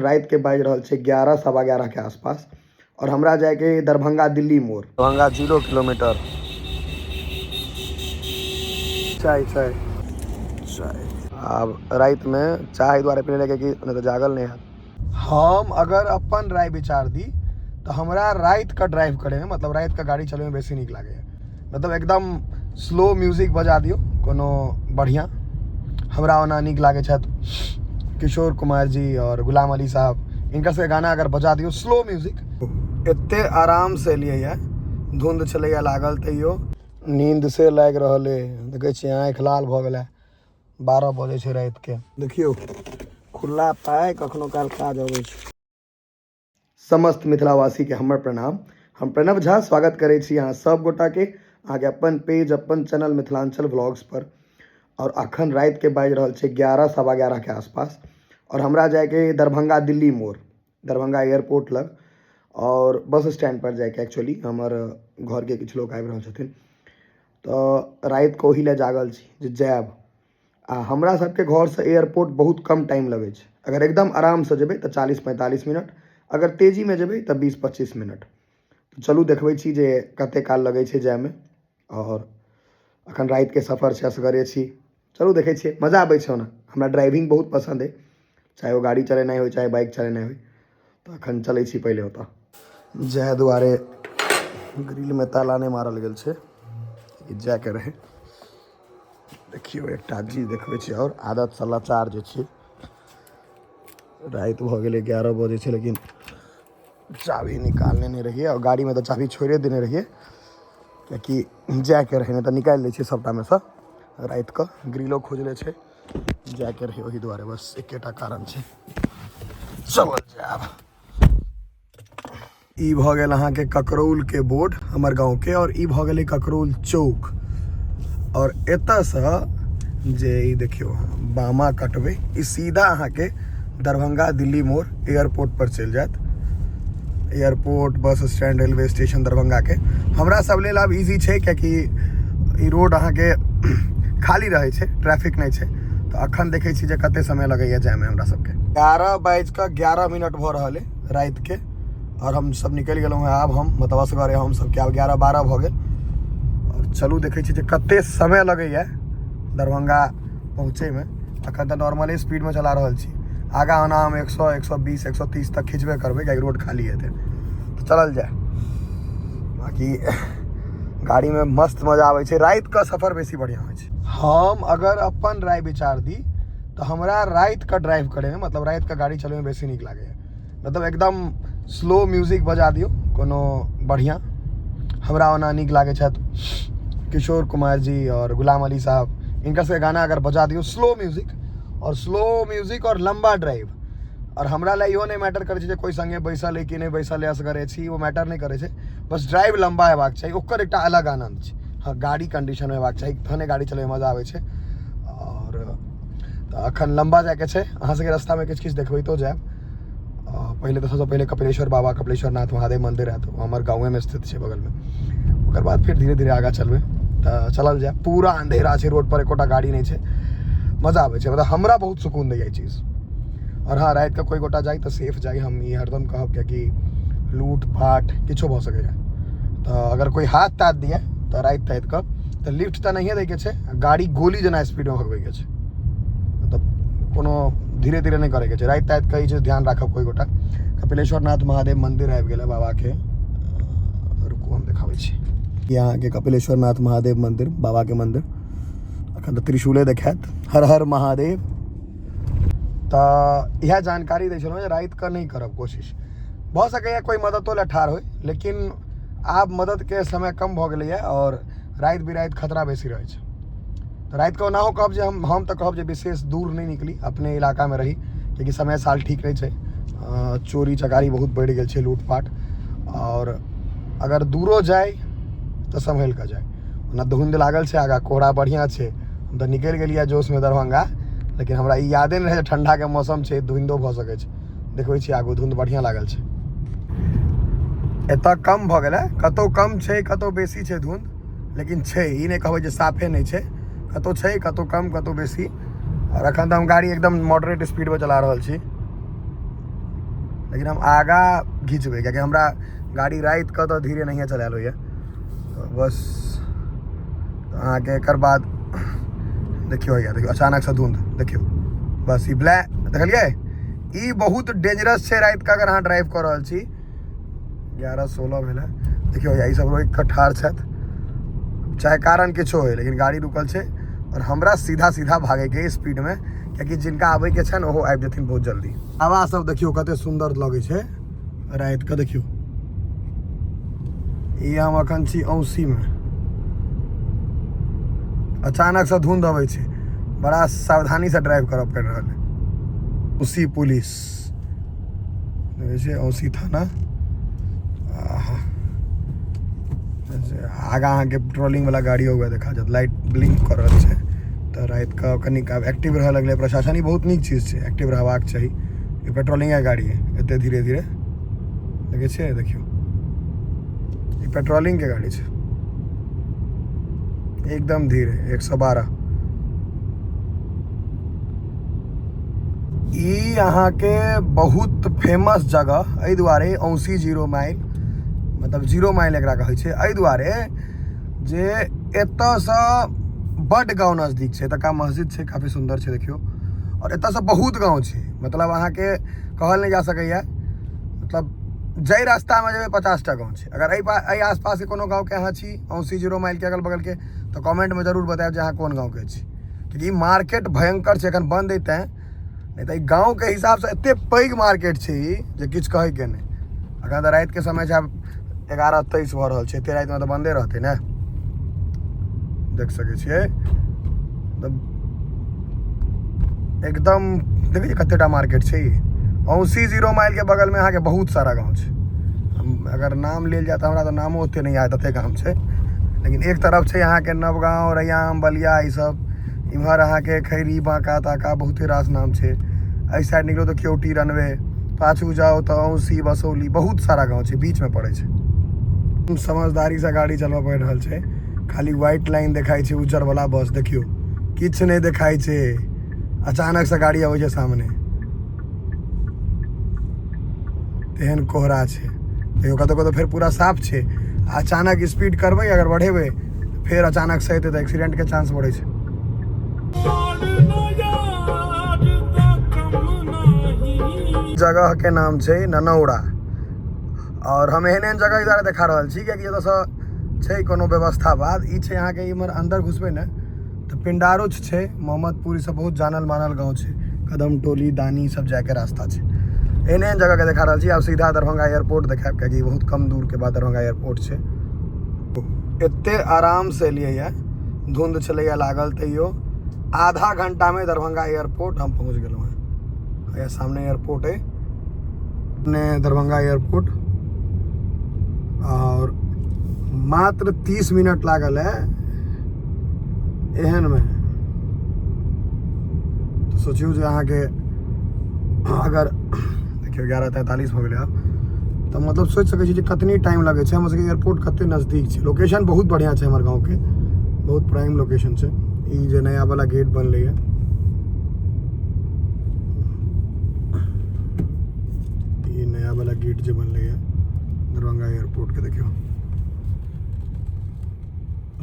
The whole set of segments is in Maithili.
रातिके बाजि रहल छै 11 11:15 के आसपास आओर हमरा जाइके दरभंगा दिल्ली मोड़। दरभंगा 0 किलोमीटर। चाय चाय चाय। आब रातिमे चाय एहि दुआरे पीने लगे कि नहि तऽ जागल नहि हैत। हम अगर अपन राय विचार दी तऽ हमरा रातिके ड्राइव करैमे, मतलब रातिके गाड़ी चलबैमे बेसी नीक लागैए। मतलब एकदम स्लो म्यूजिक बजा दियौ कोनो बढ़िआँ। हमरा ओना नीक लागै छथि किशोर कुमार जी आओर गुलाम अली साहब, हिनकर सबके गाना अगर बजा दियौ स्लो म्यूजिक। एते आरामसँ एलियै यऽ, धुंध छलैए लागल तैयो नींद से लागि रहल अइ। देखै छियै आँखि लाल भऽ गेलै, 12 बजै छै रातिके। देखियौ खुला पाइ कखनो काल काज अबै छै। समस्त मिथिलावासीके हमर प्रणाम। हम प्रणव झा स्वागत करै छी अहाँ सब गोटाके अहाँके अपन पेज अपन चैनल मिथिलांचल व्लॉग्स पर। और अखन रातिके बाजि रहल छै 11 11:15 के आसपास और हमरा जाइके दरभंगा दिल्ली मोड़, दरभंगा एयरपोर्ट लग और बस स्टैंड पर जाइके। एक्चुअली हमर घरके किछु लोक आबि रहल छथिन तऽ रातिके ओहि लए जागल छी जे जायब। आ हमरा सबके घरसँ एयरपोर्ट बहुत कम टाइम लगै छै। अगर एकदम आरामसँ जेबै तऽ 40-45 मिनट, अगर तेजीमे जेबै तऽ 20-25 मिनट। तऽ चलू देखबै छी जे कते काल लगै छै जायमे। आओर अखन रातिके सफर छै, असगरे छी, चलू देखै छियै। मजा आबै छै। ओना हमरा ड्राइविंग बहुत पसन्द अइ, चाहे ओ गाड़ी चलेनाइ होइ चाहे बाइक चलेनाइ होइ। तऽ अखन चलै छी पहिले ओतऽ जाय दुआरे ग्रिलमे ताला नहि मारल गेल छै, जायके रहै। देखियौ एकटा चीज देखबै छी आओर आदतसँ लाचार जे छी। राति भऽ गेलै, 11 बजै छै, लेकिन चाभी निकालने नहि रहियै। आओर गाड़ीमे तऽ चाभी छोड़िए देने रहियै कियाकि जायके रहै, नहि तऽ निकालि लै छियै सभटामे सँ। रातिके ग्रिलो खुजले छै, जायके रहै ओहि दुआरे, बस एकेटा कारण छै। चलल जायब। ई भऽ गेल अहाँके ककरौलके बोर्ड हमर गाँवके, आओर ई भऽ गेलै ककरौल चौक। आओर एतऽसँ जे ई देखियौ बामा कटबै, ई सीधा अहाँके दरभंगा दिल्ली मोड़ एयरपोर्ट पर चलि जायत। Airport, bus stand, railway station दरभंगाके हमरा सब लेल आब इजी छै, कियाकि ई रोड अहाँके खाली रहै छै, ट्रैफिक नहि छै। तऽ अखन देखै छी जे कते समय लगैया जायमे हमरा सबके। 11:11 भऽ रहल अइ रातिके और हम सब निकलि गेलहुँ हेँ। आब हम मतलब असगरे हम सबके आब 11-12 भऽ गेल। आओर चलू देखै छी जे कते समय लगैया दरभंगा पहुँचैमे। अखन तऽ नॉर्मले स्पीडमे चला रहल छी, आगाँ ओना हम 100, 120, 130 तक खिचबे करबै, कियाकि रोड खाली हेतै। तऽ चलल जाय। बाँकी गाड़ीमे मस्त मजा आबै छै, रातिके सफर बेसी बढ़िआँ होइ छै। हम अगर अपन राय विचार दी तऽ हमरा रातिके ड्राइव करैमे, मतलब रातिके गाड़ी चलबैमे बेसी नीक लागैए। मतलब एकदम स्लो म्यूजिक बजा दियौ कोनो बढ़िआँ। हमरा ओना नीक लागै छथि किशोर कुमार जी आओर गुलाम अली साहब, हिनकर सबके गाना अगर बजा दियौ स्लो म्यूजिक, आओर स्लो म्यूजिक आओर लम्बा ड्राइव। आओर हमरा लए इहो नहि मैटर करै छै जे कोइ सङ्गे बैसल अइ कि नहि बैसल अइ, असगरे छी, ओ मैटर नहि करै छै। बस ड्राइव लम्बा हेबाक चाही, ओकर एकटा अलग आनन्द छै। हँ, गाड़ी कंडीशनमे हेबाक चाही, तहने गाड़ी चलबैमे मजा आबै छै। आओर तऽ अखन लम्बा जायके छै, अहाँ सबके रास्तामे किछु किछु देखबैतो जायब। पहिले तऽ सबसँ पहिले कपिलेश्वर बाबा, कपिलेश्वर नाथ महादेव मन्दिर आयत, ओ हमर गाँवेमे स्थित छै बगलमे। ओकर बाद फेर धीरे धीरे आगाँ चलबै। तऽ चलल जाय। पूरा अंधेरा छै रोड पर, एकोटा गाड़ी नहि छै, मजा आबै छै। मतलब हमरा बहुत सुकून दैए ई चीज। आओर हँ, रातिके कोइ गोटा जाइ तऽ सेफ जाइ, हम ई हरदम कहब, कियाकि लूट पाट किछो भऽ सकैए। तऽ अगर कोइ हाथ ताथ दिए तऽ राति तातिके तऽ लिफ्ट तऽ नहिए दैके छै, गाड़ी गोली जेना स्पीडमे भगबैके छै, मतलब कोनो धीरे धीरे नहि करैके छै। राति तातिके ई चीज ध्यान राखब कोइ गोटा। कपिलेश्वर नाथ महादेव मन्दिर आबि गेलै बाबाके, रुकू हम देखाबै छी। ई अहाँके कपिलेश्वर नाथ महादेव मन्दिर, बाबाके मन्दिर। अखन तऽ त्रिशूले देखायत। हर हर महादेव। तऽ इएह जानकारी दै छलहुँ जे रातिके नहि करब कोशिश। भऽ सकैए कोइ मददो लए ठाढ़ होइ, लेकिन आब मददके समय कम भऽ गेलैए आओर राति बिराति खतरा बेसी रहै छै। तऽ रातिके ओनाहो कहब जे हम तऽ कहब जे विशेष दूर नहि निकली, अपने इलाकामे रही, कियाकि समय साल ठीक नहि छै, चोरी चकारी बहुत बढ़ि गेल छै, लूटपाट। आओर अगर दूरो जाइ तऽ सम्हलि कऽ जाइ। ओना धुंध लागल छै आगाँ, कोहरा बढ़िआँ छै। हम तऽ निकलि गेलियै जोशमे दरभंगा, लेकिन हमरा ई यादे नहि रहै जे ठंडाके मौसम छै, धुंधो भऽ सकै छै। देखबै छी आगू धुंध बढ़िआँ लागल छै। एतऽ कम भऽ गेलै, कतहु कम छै कतहु बेसी छै धुंध, लेकिन छै, ई नहि कहबै जे साफे नहि छै, कतहु छै कतहु कम कतहु बेसी। आओर एखन तऽ हम गाड़ी एकदम मॉडरेट स्पीडमे चला रहल छी। लेकिन हम आगाँ घिचबै, कियाकि हमरा गाड़ी रातिके तऽ धीरे नहिए चलायल होइए। तऽ बस अहाँके एकर बाद देखियौ हैया, देखियौ अचानकसँ धुंध, देखियौ बस ई ब्लैक देखलियै, ई बहुत डेंजरस छै रातिके अगर अहाँ ड्राइव कऽ रहल छी। 11:16 भेल है, देखियौ हैया ई सब रोकि कऽ ठाढ़ छथि, चाहे कारण किछो होइ लेकिन गाड़ी रुकल छै और हमरा सीधा सीधा भागैके स्पीडमे, कियाकि जिनका आबैके छनि ओहो आबि जेथिन बहुत जल्दी। हवा सब देखियौ कते सुन्दर लगै छै रातिके। देखियौ ई हम अखन छी औसीमे, अचानक से धुंध अबै छै, बड़ा सावधानी से ड्राइव करऽ पड़ि रहल है। औसी पुलिस देखै छियै, औसी थाना। आहा, आगाँ अहाँके पेट्रोलिंग वाला गाड़ी हुए देखा जायत, लाइट ब्लिंक कऽ रहल छै। तऽ रातिके कनिक आब एक्टिव रहऽ लगलै प्रशासन, ई बहुत नीक चीज छै, एक्टिव रहबाक चाही। ई पेट्रोलिंगे गाड़ी है, एते धीरे धीरे देखै छियै, देखियौ ई पेट्रोलिंग के गाड़ी छै, एकदम धीरे 112। ई अहाँके बहुत फेमस जगह एहि दुआरे औसी 0 माइल, मतलब 0 माइल एकरा कहै छै एहि दुआरे जे एतऽसँ बड्ड गाँव नजदीक छै। एतऽका मस्जिद छै, काफी सुन्दर छै देखियौ, आओर एतऽसँ बहुत गाँव छै, मतलब अहाँके कहल नहि जा सकैए, मतलब जाहि रास्तामे जेबै 50टा गाँव छै। अगर एहि आसपासके कोनो गाँवके अहाँ छी, औसी 0 माइलके अगल बगलके, तऽ कमेंटमे जरूर बतायब जे अहाँ कोन गाँवके छी, कियाकि ई मार्केट भयंकर छै। एखन बन्द अइ तैँ, नहि तऽ ई गाँवके हिसाबसँ एते पैघ मार्केट छै ई जे किछु कहैके नहि। एखन तऽ रातिके समय छै, आब 11:23 भऽ रहल छै, एते रातिमे तऽ बन्दे रहतै ने। देख सकै छियै एकदम, देखै छियै कतेटा मार्केट छै ई औसी 0 माइलके बगलमे अहाँके बहुत सारा गाँव छै। अगर नाम लेल जाय तऽ हमरा तऽ नामो ओते नहि याद, तते गाम छै। लेकिन एक तरफ छै अहाँके नवगाँव, रैयाम, बलिया, ई सब, इम्हर अहाँके खैरी, बाँका ताका, बहुते रास नाम छै। एहि साइड निकलो तऽ केवटी, रनवे, पाछू जाउ तऽ औसी, बसौली, बहुत सारा गाँव छै बीचमे पड़ै छै। समझदारीसँ गाड़ी चलबऽ पड़ि रहल छै, खाली व्हाइट लाइन देखाइ छै, उज्जर वाला, बस देखियौ किछु नहि देखाइ छै, अचानकसँ गाड़ी अबै छै सामने, तेहन कोहरा छै। देखियौ कतौ कतौ फेर पूरा साफ छै, अचानक स्पीड करबै अगर बढ़ेबै फेर अचानक से एतै तऽ एक्सीडेंटके चांस बढ़ै छै। जगह के नाम छै ननौरा, और हम एहन एहन जगह दुआरे देखा रहल छी कियाकि एतऽसँ छै कोनो व्यवस्था बाद। ई छै अहाँके इम्हर अन्दर घुसबै ने तऽ पिंडारुच छै, मोहम्मदपुर, ई सब बहुत जानल मानल गाँव छै, कदम टोली, दानी सब जायके रास्ता छै। एहन एहन जगहके देखा रहल छी। आब सीधा दरभंगा एयरपोर्ट देखायब, कियाकि बहुत कम दूरके बाद दरभंगा एयरपोर्ट छै। एते आरामसँ एलियै यऽ, धुंध छलैया लागल, तैयो आधा घंटामे दरभंगा एयरपोर्ट हम पहुँच गेलहुँ हेँ। हैया सामने एयरपोर्ट है ने, दरभंगा एयरपोर्ट, और मात्र 30 मिनट लागल है एहनमे। तऽ सोचियौ जे अहाँके अगर देखियौ 11:43 भऽ गेलै आब, तऽ मतलब सोचि सकै छी जे कतनी टाइम लगै छै। हमर सबके एयरपोर्ट कते नजदीक छै, लोकेशन बहुत बढ़िआँ छै हमर गाँवके, बहुत प्राइम लोकेशन छै। ई जे नया वाला गेट बनलैए, ई नया वाला गेट जे बनलैए दरभंगा एयरपोर्ट के, देखियौ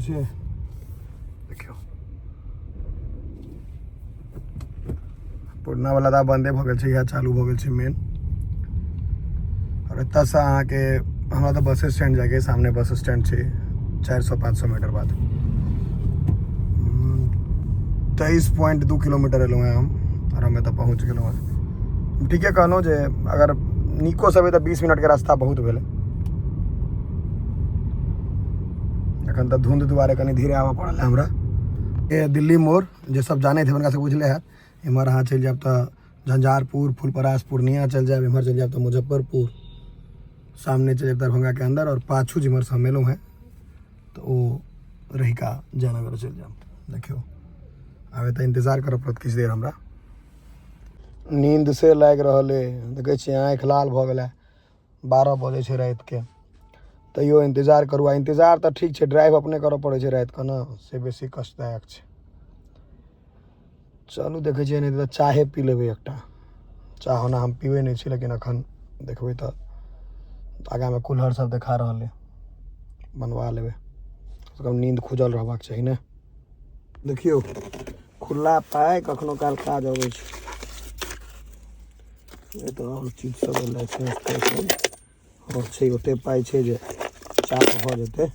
से देखियौ पुरना वाला तऽ बन्दे भऽ गेल छै, इएह चालू भऽ गेल छै मेन। आओर एतऽसँ अहाँके हमरा तऽ बस स्टैंड जाइके, सामने बस स्टैंड छै 400-500 मीटर बाद। 23.2 किलोमीटर एलहुँ हेँ हम आओर हम एतऽ पहुँच गेलहुँ हेँ। ठीके कहलहुँ जे अगर नीको से एबै तऽ 20 मिनटके रास्ता बहुत भेलै। एखन तऽ धुंध दुआरे कनि धीरे आबऽ पड़ल है हमरा। ए दिल्ली मोड़ जे सब जानैत हेबै हुनका सब बुझले हैत। एम्हर अहाँ चलि जायब तऽ झंझारपुर, फुलपरास, पूर्णिया चलि जायब, एम्हर चलि जायब तऽ मुजफ्फरपुर, सामने चलि जायब दरभंगा के अंदर, और पाछू जिम्हर से हम एलहुँ हेँ तऽ ओ रहिका जयनगर चलि जायब। देखियौ आब एतऽ इंतजार करऽ पड़त किछु देर। हमरा नींद से लागि रहल अइ, देखै छियै आँखि लाल भऽ गेल है। 12 बजै छै रातिके, तैयो इंतजार करू। आ इंतजार तऽ ठीक छै, ड्राइव अपने करऽ पड़ै छै रातिके ने, से बेसी कष्टदायक छै। चलू देखै छियै, नहि तऽ चाहे पी लेबै एकटा चाह। ओना हम पीबै नहि छी, लेकिन एखन देखबै तऽ आगाँमे कुल्हड़ सब देखा रहल अइ, बनवा लेबै। कमसँ कम नींद खुजल रहबाक चाही ने। देखियौ, खुल्ला पाइ कखनो काल काज अबै छै। नहि तऽ आओर चीज सब लाइसेंस ताइसेंस आओर छै, ओते पाइ छै जे चाप भऽ जेतै,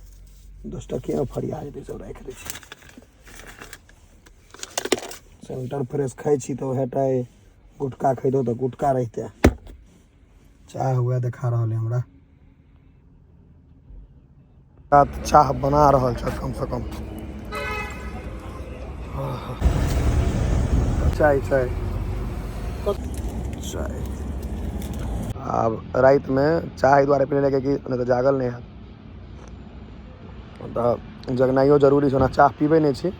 10 टकिया फरिया जेतै, सब राखि दै छै। सेंटर फ्रेश खाइ छी तऽ उएह टा अइ, गुटखा खैतहुँ तऽ गुटखा रहितै। चाह उएह देखा रहल अइ हमरा। चाह बना रहल छथि कमसँ कम। चाय चाय चाय। आब रातिमे चाह एहि दुआरे पी लेलियै कि नहि तऽ जागल नहि हैत, तऽ जगनाइयो जरूरी छै। ओना चाह पीबै नहि छी,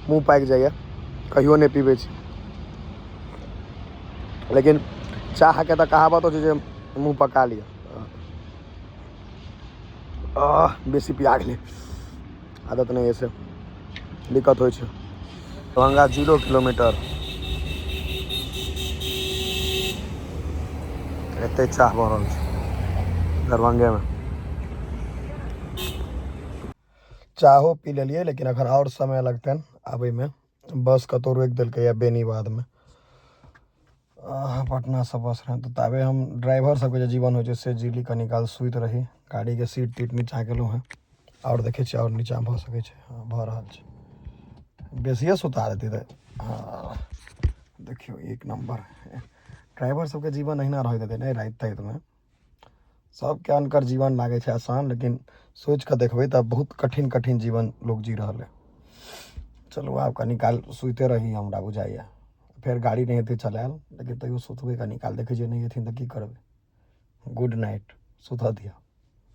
मुँह पाकि जाइए, कहियो नहि पीबै छी, लेकिन चाहके तऽ कहावत होइ छै जे मुँह पका लिअ। आह, बेसी पिया गेलै, आदत नहि से दिक्कत होइ छै। दरभंगा 0 किलोमीटर, एते चाह भऽ रहल छै दरभंगेमे। चाहो पी लेलियै, लेकिन अखन आओर समय लगतनि आबैमे। बस कतहु रोकि देलकैए बेनीबादमे, पटनासँ बस रहै तऽ ताबे हम ड्राइवर सबके जे जीवन होइ छै से जीली। कनी काल सुति रही। गाड़ीके सीट तीट नीचा केलहुँ हेँ, आओर देखै छियै आओर नीचा भऽ सकै छै। हँ, भऽ रहल छै। बेसिए सुता देतै तऽ। हँ, देखियौ, एक नम्बर। ड्राइवर सबके जीवन अहिना रहैत हेतै ने। राति तातिमे सबके अनकर जीवन लागै छै आसान, लेकिन सोचि कऽ देखबै तऽ बहुत कठिन कठिन जीवन लोक जी रहल अइ। चलू, आब कनी काल सुतिते रही हमरा बुझाइए। फेर गाड़ी नहि हेतै चलायल, लेकिन तैयो सुतबै कनी काल। देखै छियै, नहि हेथिन तऽ की करबै। गुड नाइट, सुतऽ दिअ।